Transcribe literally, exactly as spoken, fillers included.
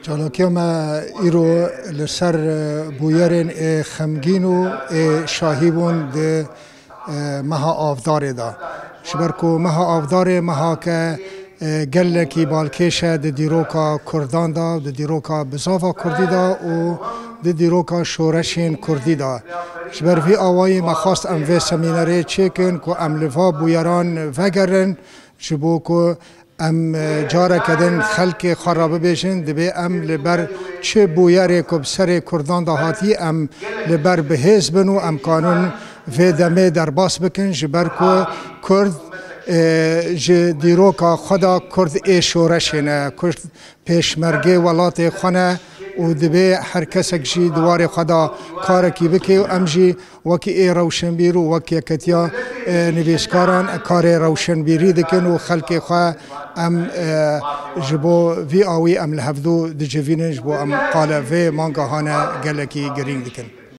Çalakiya me îro li ser, e, bûyerên ê xemgîn û ê şahî bûn di, e, meha Avdarê de. Ji ber ku meha Avdarê mehake, e, gelekî balkêş e di dîroka Kurdan de, di dîroka bizava Kurdî de û di dîroka şoreşên Kurdî de. Ji ber vî awayî me xwest em vê semînerê çêkin ku em li va bûyeran vegerin, ji bo ku em, e, careke din xelkê xwe re bibêjin, dibê em li ber çi bûyerê ku bi serê Kurdan de hatî, em li ber bihêz bin û em kanûn vê demê derbas bikin, ji ber ku Kurd, e, ji dîroka xwe de Kurd ê şoreşê ne, Kurd pêşmergê welatê xwe ne û dibê her kesek jî di warê xwe de karekî bike û em jî wekî ê rewşenbîr û wek Yeketiya, e, Nivîskaran karê rewşenbîrî dikin û xelkê xwe em, e, ji bo vî awî em li hevdû dicivînin, ji bo em qale vê manga hane gelekî girîng dikin.